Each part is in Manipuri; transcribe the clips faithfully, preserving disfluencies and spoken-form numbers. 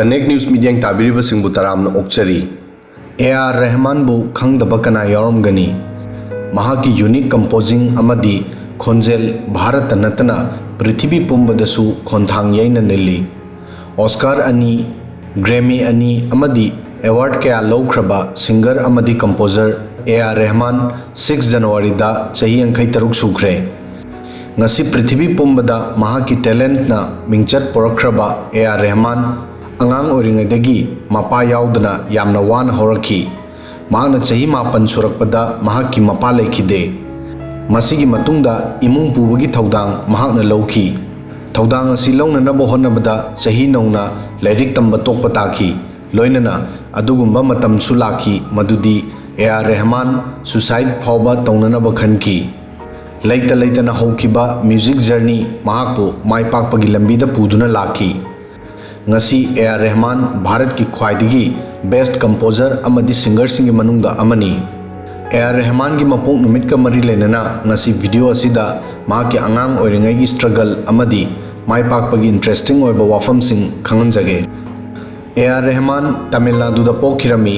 Connect News ꯃꯤꯠꯌꯦꯡ ꯇꯥꯕꯤꯔꯤꯕꯁꯤꯡꯕꯨ ꯇꯔꯥꯝꯅ ꯑꯣꯛꯆꯔꯤ꯫ ꯑꯦ ꯑꯥꯔ ꯔꯦꯍꯃꯥꯟꯕꯨ ꯈꯪꯗꯕ ꯀꯅꯥ ꯌꯥꯎꯔꯝꯒꯅꯤ? ꯃꯍꯥꯛꯀꯤ unique composing ꯑꯃꯗꯤ ꯈꯣꯟꯖꯦꯜ ꯚꯥꯔꯠꯇ ꯅꯠꯇꯅ ꯄ꯭ꯔꯤꯊꯤꯕꯤ ꯄꯨꯝꯕꯗꯁꯨ ꯈꯣꯟꯊꯥꯡ ꯌꯩꯅ ꯅꯤꯜꯂꯤ꯫ ꯑꯣꯁꯀꯥꯔ ꯑꯅꯤ, ꯒ꯭ꯔꯦꯃꯤ ꯑꯅꯤ ꯑꯃꯗꯤ award ꯀꯌꯥ ꯂꯧꯈ꯭ꯔꯕ singer ꯑꯃꯗꯤ composer A R Rehman six Januaryꯗ ꯆꯍꯤ ꯌꯥꯡꯈꯩ ꯇꯔꯨꯛ ꯁꯨꯈ꯭ꯔꯦ꯫ ꯉꯁꯤ ꯄ꯭ꯔꯤꯊꯤꯕꯤ ꯄꯨꯝꯕꯗ ꯃꯍꯥꯛꯀꯤ talentꯅ ꯃꯤꯡꯆꯠ ꯄꯨꯔꯛꯈ꯭ꯔꯕ ꯑꯦ ꯑꯥꯔ ꯔꯦꯍꯃꯥꯟ ꯑꯉꯥꯡ ꯑꯣꯏꯔꯤꯉꯩꯗꯒꯤ ꯃꯄꯥ ꯌꯥꯎꯗꯅ ꯌꯥꯝꯅ ꯋꯥꯅ ꯍꯧꯔꯛꯈꯤ꯫ ꯃꯍꯥꯛꯅ ꯆꯍꯤ ꯃꯥꯄꯟ ꯁꯨꯔꯛꯄꯗ ꯃꯍꯥꯛꯀꯤ ꯃꯄꯥ ꯂꯩꯈꯤꯗꯦ꯫ ꯃꯁꯤꯒꯤ ꯃꯇꯨꯡꯗ ꯏꯃꯨꯡ ꯄꯨꯕꯒꯤ ꯊꯧꯗꯥꯡ ꯃꯍꯥꯛꯅ ꯂꯧꯈꯤ꯫ ꯊꯧꯗꯥꯡ ꯑꯁꯤ ꯂꯧꯅꯅꯕ ꯍꯣꯠꯅꯕꯗ ꯆꯍꯤ ꯅꯧꯅ ꯂꯥꯏꯔꯤꯛ ꯇꯝꯕ ꯇꯣꯛꯄ ꯇꯥꯈꯤ꯫ ꯂꯣꯏꯅꯅ ꯑꯗꯨꯒꯨꯝꯕ ꯃꯇꯝꯁꯨ ꯂꯥꯛꯈꯤ ꯃꯗꯨꯗꯤ ꯑꯦ ꯑꯥꯔ ꯔꯦꯍꯃꯥꯟ suicide ꯐꯥꯎꯕ ꯇꯧꯅꯅꯕ ꯈꯟꯈꯤ꯫ ꯂꯩꯇ ꯂꯩꯇꯅ ꯍꯧꯈꯤꯕ music journey ꯃꯍꯥꯛꯄꯨ ꯃꯥꯏ ꯄꯥꯛꯄꯒꯤ ꯂꯝꯕꯤꯗ ꯄꯨꯗꯨꯅ ꯂꯥꯛꯈꯤ꯫ ꯉꯁꯤ ꯑꯦ ꯑꯥꯔ ꯔꯦꯍꯃꯥꯟ ꯚꯥꯔꯠꯀꯤ ꯈ꯭ꯋꯥꯏꯗꯒꯤ best composer ꯑꯃꯗꯤ singerꯁꯤꯡꯒꯤ ꯃꯅꯨꯡꯗ ꯑꯃꯅꯤ꯫ ꯑꯦ ꯑꯥꯔ ꯔꯦꯍꯃꯥꯟꯒꯤ ꯃꯄꯣꯛ ꯅꯨꯃꯤꯠꯀ ꯃꯔꯤ ꯂꯩꯅꯅ ꯉꯁꯤ video ꯑꯁꯤꯗ ꯃꯍꯥꯛꯀꯤ ꯑꯉꯥꯡ ꯑꯣꯏꯔꯤꯉꯩꯒꯤ struggle ꯑꯃꯗꯤ ꯃꯥꯏ ꯄꯥꯛꯄꯒꯤ interesting ꯑꯣꯏꯕ ꯋꯥꯐꯝꯁꯤꯡ ꯈꯪꯍꯟꯖꯒꯦ꯫ ꯑꯦ ꯑꯥꯔ ꯔꯦꯍꯃꯥꯟ ꯇꯥꯃꯤꯜ ꯅꯥꯗꯨꯗ ꯄꯣꯛꯈꯤꯔꯝꯃꯤ꯫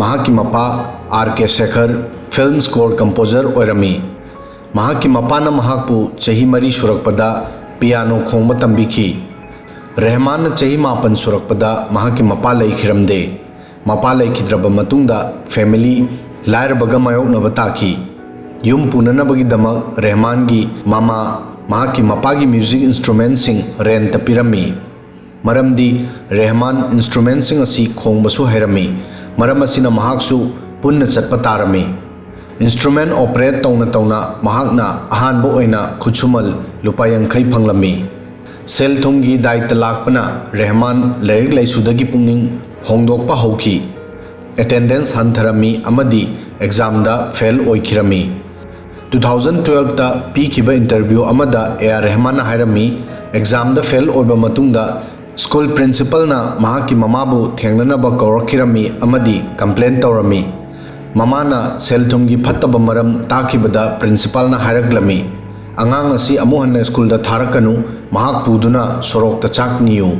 ꯃꯍꯥꯛꯀꯤ ꯃꯄꯥ ꯑꯥꯔ ꯀꯦ ꯁꯦꯈꯔ film score composer ꯑꯣꯏꯔꯝꯃꯤ꯫ ꯃꯍꯥꯛꯀꯤ ꯃꯄꯥꯅ ꯃꯍꯥꯛꯄꯨ ꯆꯍꯤ ꯃꯔꯤ ꯁꯨꯔꯛꯄꯗ piano ꯈꯣꯡꯕ ꯇꯝꯕꯤꯈꯤ꯫ ꯔꯦꯍꯃꯥꯟꯅ ꯆꯍꯤ ꯃꯥꯄꯟ ꯁꯨꯔꯛꯄꯗ ꯃꯍꯥꯛꯀꯤ ꯃꯄꯥ ꯂꯩꯈꯤꯔꯝꯗꯦ꯫ ꯃꯄꯥ ꯂꯩꯈꯤꯗ꯭ꯔꯕ ꯃꯇꯨꯡꯗ family ꯂꯥꯏꯔꯕꯒ ꯃꯥꯌꯣꯛꯅꯕ ꯇꯥꯈꯤ꯫ ꯌꯨꯝ ꯄꯨꯅꯅꯕꯒꯤꯗꯃꯛ ꯔꯦꯍꯃꯥꯟꯒꯤ ꯃꯃꯥ ꯃꯍꯥꯛꯀꯤ ꯃꯄꯥꯒꯤ music instrumentꯁꯤꯡ rentꯇ ꯄꯤꯔꯝꯃꯤ꯫ ꯃꯔꯝꯗꯤ ꯔꯦꯍꯃꯥꯟ instrumentꯁꯤꯡ ꯑꯁꯤ ꯈꯣꯡꯕꯁꯨ ꯍꯩꯔꯝꯃꯤ꯫ ꯃꯔꯝ ꯑꯁꯤꯅ ꯃꯍꯥꯛꯁꯨ ꯄꯨꯟꯅ ꯆꯠꯄ ꯇꯥꯔꯝꯃꯤ꯫ Instrument operate ꯇꯧꯅ ꯇꯧꯅ ꯃꯍꯥꯛꯅ ꯑꯍꯥꯟꯕ ꯑꯣꯏꯅ ꯈꯨꯠꯁꯨꯃꯜ ꯂꯨꯄꯥ ꯌꯥꯡꯈꯩ ꯐꯪꯂꯝꯃꯤ꯫ ꯁꯦꯜ ꯊꯨꯝꯒꯤ ꯗꯥꯏꯇ ꯂꯥꯛꯄꯅ ꯔꯦꯍꯃꯥꯟ ꯂꯥꯏꯔꯤꯛ ꯂꯥꯏꯁꯨꯗꯒꯤ ꯄꯨꯛꯅꯤꯡ ꯍꯣꯡꯗꯣꯛꯄ ꯍꯧꯈꯤ꯫ Attendance ꯍꯟꯊꯔꯝꯃꯤ ꯑꯃꯗꯤ examꯗ fail ꯑꯣꯏꯈꯤꯔꯝꯃꯤ꯫ Two thousand twelveꯇ ꯄꯤꯈꯤꯕ interview ꯑꯃꯗ ꯑꯦ ꯑꯥꯔ ꯔꯦꯍꯃꯥꯟꯅ ꯍꯥꯏꯔꯝꯃꯤ, examꯗ fail ꯑꯣꯏꯕ ꯃꯇꯨꯡꯗ school principalꯅ ꯃꯍꯥꯛꯀꯤ ꯃꯃꯥꯕꯨ ꯊꯦꯡꯅꯅꯕ ꯀꯧꯔꯛꯈꯤꯔꯝꯃꯤ ꯑꯃꯗꯤ complain ꯇꯧꯔꯝꯃꯤ꯫ ꯃꯃꯥꯅ ꯁꯦꯜ ꯊꯨꯝꯒꯤ ꯐꯠꯇꯕ ꯃꯔꯝ ꯇꯥꯈꯤꯕꯗ principalꯅ ꯍꯥꯏꯔꯛꯂꯝꯃꯤ, "ꯑꯉꯥꯡ ꯑꯁꯤ ꯑꯃꯨꯛ ꯍꯟꯅ schoolꯗ ꯊꯥꯔꯛꯀꯅꯨ, ꯃꯍꯥꯛ ꯄꯨꯗꯨꯅ ꯁꯣꯔꯣꯛꯇ ꯆꯥꯛ ꯅꯤꯌꯨ"꯫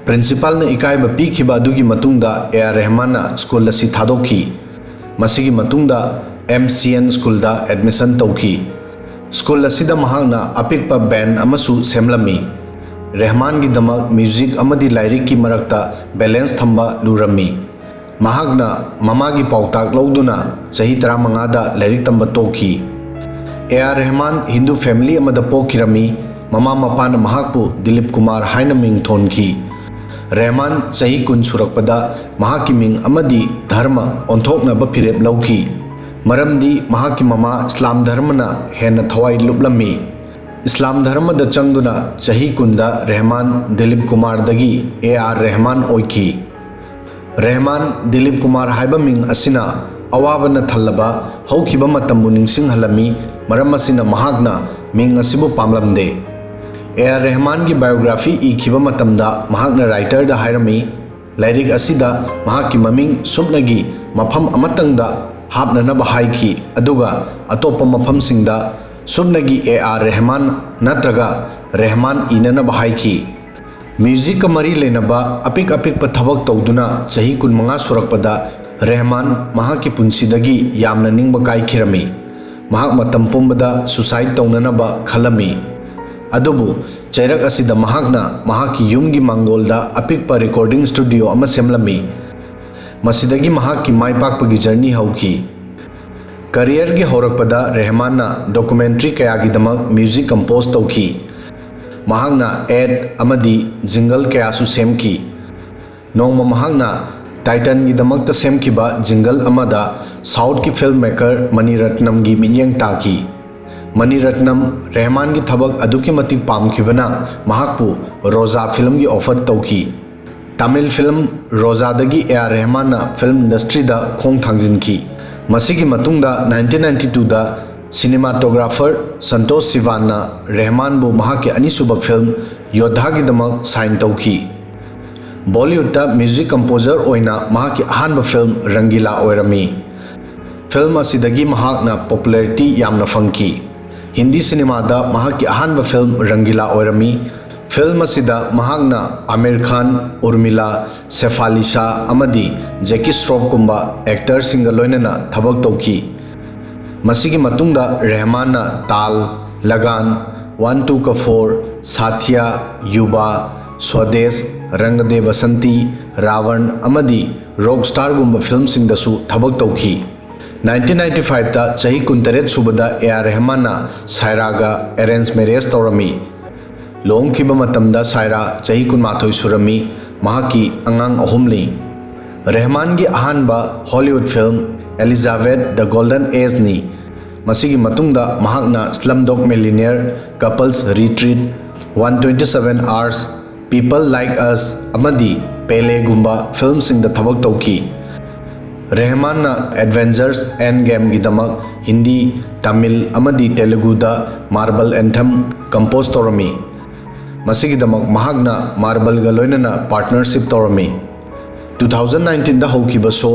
ꯄ꯭ꯔꯤꯟꯁꯤꯄꯥꯜꯅ ꯏꯀꯥꯏꯕ ꯄꯤꯈꯤꯕ ꯑꯗꯨꯒꯤ ꯃꯇꯨꯡꯗ ꯑꯦ ꯑꯥꯔ ꯔꯦꯍꯃꯥꯟꯅ ꯁ꯭ꯀꯨꯜ ꯑꯁꯤ ꯊꯥꯗꯣꯛꯈꯤ꯫ ꯃꯁꯤꯒꯤ ꯃꯇꯨꯡꯗ ꯑꯦꯝ ꯁꯤ ꯑꯦꯟ ꯁ꯭ꯀꯨꯜꯗ ꯑꯦꯗꯃꯤꯁꯟ ꯇꯧꯈꯤ꯫ ꯁ꯭ꯀꯨꯜ ꯑꯁꯤꯗ ꯃꯍꯥꯛꯅ ꯑꯄꯤꯛꯄ ꯕꯦꯟ ꯑꯃꯁꯨ ꯁꯦꯝꯂꯝꯃꯤ꯫ ꯔꯦꯍꯃꯥꯟꯒꯤꯗꯃꯛ ꯃ꯭ꯌꯨꯖꯤꯛ ꯑꯃꯗꯤ ꯂꯥꯏꯔꯤꯛꯀꯤ ꯃꯔꯛꯇ ꯕꯦꯂꯦꯟꯁ ꯊꯝꯕ ꯂꯨꯔꯝꯃꯤ꯫ ꯃꯍꯥꯛꯅ ꯃꯃꯥꯒꯤ ꯄꯥꯎꯇꯥꯛ ꯂꯧꯗꯨꯅ ꯆꯍꯤ ꯇꯔꯥꯃꯉꯥꯗ ꯂꯥꯏꯔꯤꯛ ꯇꯝꯕ ꯇꯣꯛꯈꯤ꯫ A R Rehman Hindu family ꯑꯃꯗ ꯄꯣꯛꯈꯤꯔꯝꯃꯤ꯫ ꯃꯃꯥ ꯃꯄꯥꯅ ꯃꯍꯥꯛꯄꯨ ꯗꯤꯂꯤꯞ ꯀꯨꯃꯥꯔ ꯍꯥꯏꯅ ꯃꯤꯡ ꯊꯣꯟꯈꯤ꯫ ꯔꯦꯍꯃꯥꯟ ꯆꯍꯤ ꯀꯨꯟ ꯁꯨꯔꯛꯄꯗ ꯃꯍꯥꯛꯀꯤ ꯃꯤꯡ ꯑꯃꯗꯤ ꯙꯔꯃ ꯑꯣꯟꯊꯣꯛꯅꯕ ꯐꯤꯔꯦꯞ ꯂꯧꯈꯤ, ꯃꯔꯝꯗꯤ ꯃꯍꯥꯛꯀꯤ ꯃꯃꯥ ꯏꯁꯂꯥꯝ ꯙꯔꯃꯅ ꯍꯦꯟꯅ ꯊꯋꯥꯏ ꯂꯨꯞꯂꯝꯃꯤ꯫ ꯏꯁꯂꯥꯝ ꯙꯔꯃꯗ ꯆꯪꯗꯨꯅ ꯆꯍꯤ ꯀꯨꯟꯗ ꯔꯦꯍꯃꯥꯟ ꯗꯤꯂꯤꯞ ꯀꯨꯃꯥꯔꯗꯒꯤ ꯑꯦ ꯑꯥꯔ ꯔꯦꯍꯃꯥꯟ ꯑꯣꯏꯈꯤ꯫ ꯔꯦꯍꯃꯥꯟ ꯗꯤꯂꯤꯞ ꯀꯨꯃꯥꯔ ꯍꯥꯏꯕ ꯃꯤꯡ ꯑꯁꯤꯅ ꯑꯋꯥꯕꯅ ꯊꯜꯂꯕ ꯍꯧꯈꯤꯕ ꯃꯇꯝꯕꯨ ꯅꯤꯡꯁꯤꯡꯍꯜꯂꯝꯃꯤ, ꯃꯔꯝ ꯑꯁꯤꯅ ꯃꯍꯥꯛꯅ ꯃꯤꯡ ꯑꯁꯤꯕꯨ ꯄꯥꯝꯂꯝꯗꯦ꯫ ꯑꯦ ꯑꯥꯔ ꯔꯦꯍꯃꯥꯟꯒꯤ ꯕꯥꯏꯑꯣꯒ꯭ꯔꯥꯐꯤ ꯏꯈꯤꯕ ꯃꯇꯝꯗ ꯃꯍꯥꯛꯅ ꯔꯥꯏꯇꯔꯗ ꯍꯥꯏꯔꯝꯃꯤ, ꯂꯥꯏꯔꯤꯛ ꯑꯁꯤꯗ ꯃꯍꯥꯛꯀꯤ ꯃꯃꯤꯡ ꯁꯨꯞꯅꯒꯤ ꯃꯐꯝ ꯑꯃꯇꯪꯗ ꯍꯥꯞꯅꯅꯕ ꯍꯥꯏꯈꯤ, ꯑꯗꯨꯒ ꯑꯇꯣꯞꯄ ꯃꯐꯝꯁꯤꯡꯗ ꯁꯨꯞꯅꯒꯤ ꯑꯦ ꯑꯥꯔ ꯔꯦꯍꯃꯥꯟ ꯅꯠꯇ꯭ꯔꯒ ꯔꯦꯍꯃꯥꯟ ꯏꯅꯅꯕ ꯍꯥꯏꯈꯤ꯫ ꯃ꯭ꯌꯨꯖꯤꯛꯀ ꯃꯔꯤ ꯂꯩꯅꯕ ꯑꯄꯤꯛ ꯑꯄꯤꯛꯄ ꯊꯕꯛ ꯇꯧꯗꯨꯅ ꯆꯍꯤ ꯀꯨꯟꯃꯉꯥ ꯁꯨꯔꯛꯄꯗ ꯔꯦꯍꯃꯥꯟ ꯃꯍꯥꯛꯀꯤ ꯄꯨꯟꯁꯤꯗꯒꯤ ꯌꯥꯝꯅ ꯅꯤꯡꯕ ꯀꯥꯏꯈꯤꯔꯝꯃꯤ꯫ ꯃꯍꯥꯛ ꯃꯇꯝ ꯄꯨꯝꯕꯗ ꯁꯨꯁꯥꯏꯗ ꯇꯧꯅꯅꯕ ꯈꯜꯂꯝꯃꯤ꯫ ꯑꯗꯨꯕꯨ ꯆꯩꯔꯛ ꯑꯁꯤꯗ ꯃꯍꯥꯛꯅ ꯃꯍꯥꯛꯀꯤ ꯌꯨꯝꯒꯤ ꯃꯥꯡꯒꯣꯜꯗ ꯑꯄꯤꯛꯄ ꯔꯦꯀꯣꯔꯗꯤꯡ ꯁ꯭ꯇꯨꯗꯤꯑꯣ ꯑꯃ ꯁꯦꯝꯂꯝꯃꯤ꯫ ꯃꯁꯤꯗꯒꯤ ꯃꯍꯥꯛꯀꯤ ꯃꯥꯏ ꯄꯥꯛꯄꯒꯤ ꯖꯔꯅꯤ ꯍꯧꯈꯤ꯫ ꯀꯔꯤꯌꯔꯒꯤ ꯍꯧꯔꯛꯄꯗ ꯔꯦꯍꯃꯥꯟꯅ ꯗꯣꯀꯨꯃꯦꯟꯇꯔꯤ ꯀꯌꯥꯒꯤꯗꯃꯛ ꯃ꯭ꯌꯨꯖꯤꯛ ꯀꯝꯄꯣꯖ ꯇꯧꯈꯤ꯫ ꯃꯍꯥꯛꯅ ꯑꯦꯗ ꯑꯃꯗꯤ ꯖꯤꯡꯒꯜ ꯀꯌꯥꯁꯨ ꯁꯦꯝꯈꯤ꯫ ꯅꯣꯡꯃ ꯃꯍꯥꯛꯅ ꯇꯥꯏꯇꯟꯒꯤꯗꯃꯛꯇ ꯁꯦꯝꯈꯤꯕ ꯖꯤꯡꯒꯜ ꯑꯃꯗ ꯁꯥꯎꯠꯀꯤ ꯐꯤꯜꯝ ꯃꯦꯀꯔ ꯃꯅꯤꯔꯠꯅꯝꯒꯤ ꯃꯤꯠꯌꯦꯡ ꯇꯥꯈꯤ꯫ ꯃꯅꯤꯔꯠꯅꯝ ꯔꯦꯍꯃꯥꯟꯒꯤ ꯊꯕꯛ ꯑꯗꯨꯛꯀꯤ ꯃꯇꯤꯛ ꯄꯥꯝꯈꯤꯕꯅ ꯃꯍꯥꯛꯄꯨ ꯔꯣꯖꯥ ꯐꯤꯜꯝꯒꯤ ꯑꯣꯐꯔ ꯇꯧꯈꯤ꯫ ꯇꯥꯃꯤꯜ ꯐꯤꯜꯝ ꯔꯣꯖꯥꯗꯒꯤ ꯑꯦ ꯑꯥꯔ ꯔꯦꯍꯃꯥꯟꯅ ꯐꯤꯜꯝ ꯏꯟꯗꯁꯇ꯭ꯔꯤꯗ ꯈꯣꯡ ꯊꯥꯡꯖꯤꯟꯈꯤ꯫ ꯃꯁꯤꯒꯤ ꯃꯇꯨꯡꯗ ꯅꯥꯏꯟꯇꯤꯟ ꯅꯥꯏꯟꯇꯤ ꯇꯨꯗ ꯁꯤꯅꯦꯃꯥꯇꯣꯒ꯭ꯔꯥꯐꯔ ꯁꯟꯇꯣꯁ ꯁꯤꯕꯥꯟꯅ ꯔꯦꯍꯃꯥꯟꯕꯨ ꯃꯍꯥꯛꯀꯤ ꯑꯅꯤꯁꯨꯕ ꯐꯤꯜꯝ ꯌꯣꯙꯥꯒꯤꯗꯃꯛ ꯁꯥꯏꯟ ꯇꯧꯈꯤ꯫ ꯕꯣꯂꯤꯋꯨꯗꯇ ꯃ꯭ꯌꯨꯖꯤꯛ ꯀꯝꯄꯣꯖꯔ ꯑꯣꯏꯅ ꯃꯍꯥꯛꯀꯤ ꯑꯍꯥꯟꯕ ꯐꯤꯜꯝ ꯔꯪꯒꯤꯂꯥ ꯑꯣꯏꯔꯝꯃꯤ꯫ ꯐꯤꯜꯝ ꯑꯁꯤꯗꯒꯤ ꯃꯍꯥꯛꯅ ꯄꯣꯄꯨꯂꯔꯤꯇꯤ ꯌꯥꯝꯅ ꯐꯪꯈꯤ꯫ ꯍꯤꯟꯗꯤ ꯁꯤꯅꯦꯃꯥꯗ ꯃꯍꯥꯛꯀꯤ ꯑꯍꯥꯟꯕ ꯐꯤꯜꯝ ꯔꯪꯒꯤꯂꯥ ꯑꯣꯏꯔꯝꯃꯤ꯫ ꯐꯤꯜꯝ ꯑꯁꯤꯗ ꯃꯍꯥꯛꯅ ꯑꯃꯤꯔ ꯈꯥꯟ, ꯎꯔꯃꯤꯂꯥ, ꯁꯦꯐꯥꯂꯤ ꯁꯥꯍ ꯑꯃꯗꯤ ꯖꯦꯀꯤ ꯁ꯭ꯔꯣꯐꯀꯨꯝꯕ ꯑꯦꯛꯇꯔꯁꯤꯡꯒ ꯂꯣꯏꯅꯅ ꯊꯕꯛ ꯇꯧꯈꯤ꯫ ꯃꯁꯤꯒꯤ ꯃꯇꯨꯡꯗ ꯔꯦꯍꯃꯥꯟꯅ ꯇꯥꯜ, ꯂꯒꯥꯟ, ꯋꯥꯟ ꯇꯨ ꯀꯥ ꯐꯣꯔ, ꯁꯥꯊꯤꯌꯥ, ꯌꯨꯕꯥ, ꯁ꯭ꯋꯥꯗꯦꯁ, ꯔꯪꯒ ꯗꯦ ꯕꯁꯟꯇꯤ, ꯔꯥꯋꯟ ꯑꯃꯗꯤ ꯔꯣꯛ ꯁ꯭ꯇꯥꯔꯒꯨꯝꯕ ꯐꯤꯜꯝꯁꯤꯡꯗꯁꯨ ꯊꯕꯛ ꯇꯧꯈꯤ꯫ ꯅꯥꯏꯟꯇꯤꯟ ꯅꯥꯏꯟꯇꯤ ꯐꯥꯏꯚꯇ ꯆꯍꯤ ꯀꯨꯟꯇꯔꯦꯠ ꯁꯨꯕꯗ ꯑꯦ ꯑꯥꯔ ꯔꯦꯍꯃꯥꯟꯅ ꯁꯥꯏꯔꯥꯒ ꯑꯦꯔꯦꯟꯖ ꯃꯦꯔꯦꯖ ꯇꯧꯔꯝꯃꯤ꯫ ꯂꯨꯍꯣꯡꯈꯤꯕ ꯃꯇꯝꯗ ꯁꯥꯏꯔꯥ ꯆꯍꯤ ꯀꯨꯟꯃꯥꯊꯣꯏ ꯁꯨꯔꯝꯃꯤ꯫ ꯃꯍꯥꯛꯀꯤ ꯑꯉꯥꯡ ꯑꯍꯨꯝ ꯂꯩ꯫ ꯔꯦꯍꯃꯥꯟꯒꯤ ꯑꯍꯥꯟꯕ Hollywood film Elizabeth the golden ꯑꯦꯖꯅꯤ꯫ ꯃꯁꯤꯒꯤ ꯃꯇꯨꯡꯗ ꯃꯍꯥꯛꯅ slum dog millionaire, couples retreat, one twenty seven hours, people like us ꯑꯃꯗꯤ ꯄꯦꯂꯦꯒꯨꯝꯕ ꯐꯤꯜꯝꯁꯤꯡꯗ ꯊꯕꯛ ꯇꯧꯈꯤ꯫ ꯔꯦꯍꯃꯥꯟꯅ ꯑꯦꯗꯚꯦꯟꯖꯔꯁ ꯑꯦꯟꯗ ꯒꯦꯝꯒꯤꯗꯃꯛ ꯍꯤꯟꯗꯤ, ꯇꯥꯃꯤꯜ ꯑꯃꯗꯤ ꯇꯦꯂꯨꯒꯨꯗ ꯃꯥꯔꯕꯜ ꯑꯦꯟꯊꯝ ꯀꯝꯄꯣꯖ ꯇꯧꯔꯝꯃꯤ꯫ ꯃꯁꯤꯒꯤꯗꯃꯛ ꯃꯍꯥꯛꯅ ꯃꯥꯔꯕꯜꯒ ꯂꯣꯏꯅꯅ ꯄꯥꯔꯠꯅꯔꯁꯤꯞ ꯇꯧꯔꯝꯃꯤ꯫ ꯇꯨ ꯊꯥꯎꯖꯟ ꯅꯥꯏꯟꯇꯤꯟꯗ ꯍꯧꯈꯤꯕ ꯁꯣ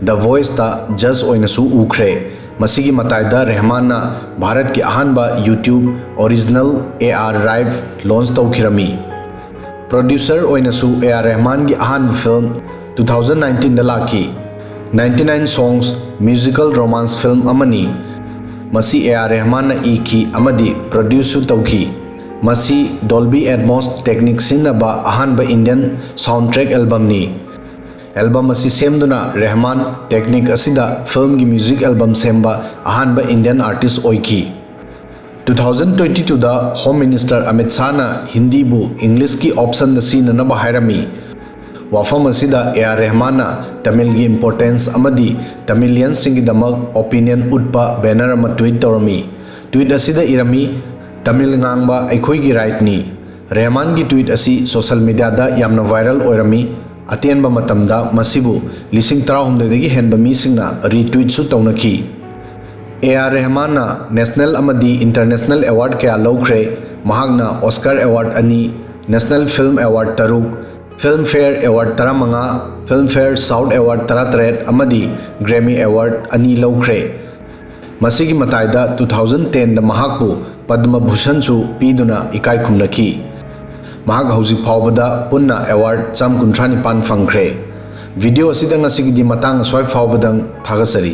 ꯗ ꯚꯣꯏꯁꯇ ꯖꯖ ꯑꯣꯏꯅꯁꯨ ꯎꯈ꯭ꯔꯦ꯫ ꯃꯁꯤꯒꯤ ꯃꯇꯥꯏꯗ ꯔꯦꯍꯃꯥꯟꯅ ꯚꯥꯔꯠꯀꯤ ꯑꯍꯥꯟꯕ YouTube original A R live launch ꯇꯧꯈꯤꯔꯝꯃꯤ꯫ ꯄ꯭ꯔꯣꯗ꯭ꯌꯨꯁꯔ ꯑꯣꯏꯅꯁꯨ ꯑꯦ ꯑꯥꯔ ꯔꯦꯍꯃꯥꯟꯒꯤ ꯑꯍꯥꯟꯕ ꯐꯤꯜꯝ ꯇꯨ ꯊꯥꯎꯖꯟ ꯅꯥꯏꯟꯇꯤꯟꯗ ꯂꯥꯛꯈꯤ꯫ Ninety nine songs musical romance film ꯑꯃꯅꯤ꯫ ꯃꯁꯤ ꯑꯦ ꯑꯥꯔ ꯔꯦꯍꯃꯥꯟꯅ ꯏꯈꯤ ꯑꯃꯗꯤ ꯄ꯭ꯔꯣꯗ꯭ꯌꯨꯁꯁꯨ ꯇꯧꯈꯤ꯫ ꯃꯁꯤ ꯗꯣꯜꯕꯤ ꯑꯦꯠꯃꯣꯁ ꯇꯦꯛꯅꯤꯛ ꯁꯤꯖꯤꯟꯅꯕ ꯑꯍꯥꯟꯕ ꯏꯟꯗꯤꯌꯟ ꯁꯥꯎꯟꯗ ꯇ꯭ꯔꯦꯛ ꯑꯦꯜꯕꯝꯅꯤ꯫ ꯑꯦꯜꯕꯝ ꯑꯁꯤ ꯁꯦꯝꯗꯨꯅ ꯔꯦꯍꯃꯥꯟ ꯇꯦꯛꯅꯤꯛ ꯑꯁꯤꯗ ꯐꯤꯜꯝꯒꯤ ꯃ꯭ꯌꯨꯖꯤꯛ ꯑꯦꯜꯕꯝ ꯁꯦꯝꯕ ꯑꯍꯥꯟꯕ ꯏꯟꯗꯤꯌꯟ ꯑꯥꯔꯇꯤꯁ ꯑꯣꯏꯈꯤ꯫ ꯇꯨ ꯊꯥꯎꯖꯟ ꯇ꯭ꯋꯦꯟꯇꯤ ꯇꯨꯗ ꯍꯣꯝ ꯃꯤꯅꯤꯁꯇꯔ ꯑꯃꯤꯠ ꯁꯥꯍꯅ ꯍꯤꯟꯗꯤꯕꯨ ꯏꯪꯂꯤꯁꯀꯤ ꯑꯣꯞꯁꯟꯗ ꯁꯤꯖꯤꯟꯅꯅꯕ ꯍꯥꯏꯔꯝꯃꯤ꯫ ꯋꯥꯐꯝ ꯑꯁꯤꯗ ꯑꯦ ꯑꯥꯔ ꯔꯦꯍꯃꯥꯟꯅ ꯇꯃꯤꯜꯒꯤ ꯏꯝꯄꯣꯔꯇꯦꯟꯁ ꯑꯃꯗꯤ ꯇꯃꯤꯂꯤꯌꯟꯁꯤꯡꯒꯤꯗꯃꯛ ꯑꯣꯄꯤꯅꯤꯌꯟ ꯎꯠꯄ ꯕꯦꯅꯔ ꯑꯃ ꯇ꯭ꯋꯤꯠ ꯇꯧꯔꯝꯃꯤ꯫ ꯇ꯭ꯋꯤꯠ ꯑꯁꯤꯗ ꯏꯔꯝꯃꯤ, "ꯇꯃꯤꯜ ꯉꯥꯡꯕ ꯑꯩꯈꯣꯏꯒꯤ ꯔꯥꯏꯠꯅꯤ꯫" ꯔꯦꯍꯃꯥꯟꯒꯤ ꯇ꯭ꯋꯤꯠ ꯑꯁꯤ ꯁꯣꯁꯦꯜ ꯃꯤꯗꯤꯌꯥꯗ ꯌꯥꯝꯅ ꯚꯥꯏꯔꯦꯜ ꯑꯣꯏꯔꯝꯃꯤ꯫ ꯑꯇꯦꯟꯕ ꯃꯇꯝꯗ ꯃꯁꯤꯕꯨ ꯂꯤꯁꯤꯡ ꯇꯔꯥꯍꯨꯝꯗꯣꯏꯗꯒꯤ ꯍꯦꯟꯕ ꯃꯤꯁꯤꯡꯅ ꯔꯤꯇ꯭ꯋꯤꯠꯁꯨ ꯇꯧꯅꯈꯤ꯫ ꯑꯦ ꯑꯥꯔ ꯔꯦꯍꯃꯥꯟꯅ ꯅꯦꯁꯅꯦꯜ ꯑꯃꯗꯤ ꯏꯟꯇꯔꯅꯦꯁꯅꯦꯜ ꯑꯦꯋꯥꯔꯗ ꯀꯌꯥ ꯂꯧꯈ꯭ꯔꯦ꯫ ꯃꯍꯥꯛꯅ ꯑꯣꯁꯀꯥꯔ ꯑꯦꯋꯥꯔꯗ ꯑꯅꯤ, ꯅꯦꯁꯅꯦꯜ ꯐꯤꯜꯝ ꯑꯦꯋꯥꯔꯗ ꯇꯔꯨꯛ, ꯐꯤꯜꯝꯐꯦꯌꯔ ꯑꯦꯋꯥꯔꯗ ꯇꯔꯥꯃꯉꯥ, ꯐꯤꯜꯝꯐꯦꯌꯔ ꯁꯥꯎꯠ ꯑꯦꯋꯥꯔꯗ ꯇꯔꯥꯇꯔꯦꯠ ꯑꯃꯗꯤ ꯒ꯭ꯔꯦꯃꯤ ꯑꯦꯋꯥꯔꯗ ꯑꯅꯤ ꯂꯧꯈ꯭ꯔꯦ꯫ ꯃꯁꯤꯒꯤ ꯃꯇꯥꯏꯗ ꯇꯨ ꯊꯥꯎꯖꯟ ꯇꯦꯟꯗ ꯃꯍꯥꯛꯄꯨ ꯄꯗꯃ ꯚꯨꯁꯟꯁꯨ ꯄꯤꯗꯨꯅ ꯏꯀꯥꯏ ꯈꯨꯝꯅꯈꯤ꯫ ꯃꯍꯥꯛ ꯍꯧꯖꯤꯛ ꯐꯥꯎꯕꯗ ꯄꯨꯟꯅ ꯑꯦꯋꯥꯔꯗ ꯆꯥꯝ ꯀꯨꯟꯊ꯭ꯔꯥ ꯅꯤꯄꯥꯟ ꯐꯪꯈ꯭ꯔꯦ꯫ ꯚꯤꯗꯤꯑꯣ ꯑꯁꯤꯗ ꯉꯁꯤꯒꯤꯗꯤ ꯃꯇꯥꯡ ꯑꯁ꯭ꯋꯥꯏ ꯐꯥꯎꯕꯗꯪ꯫ ꯊꯥꯒꯠꯆꯔꯤ꯫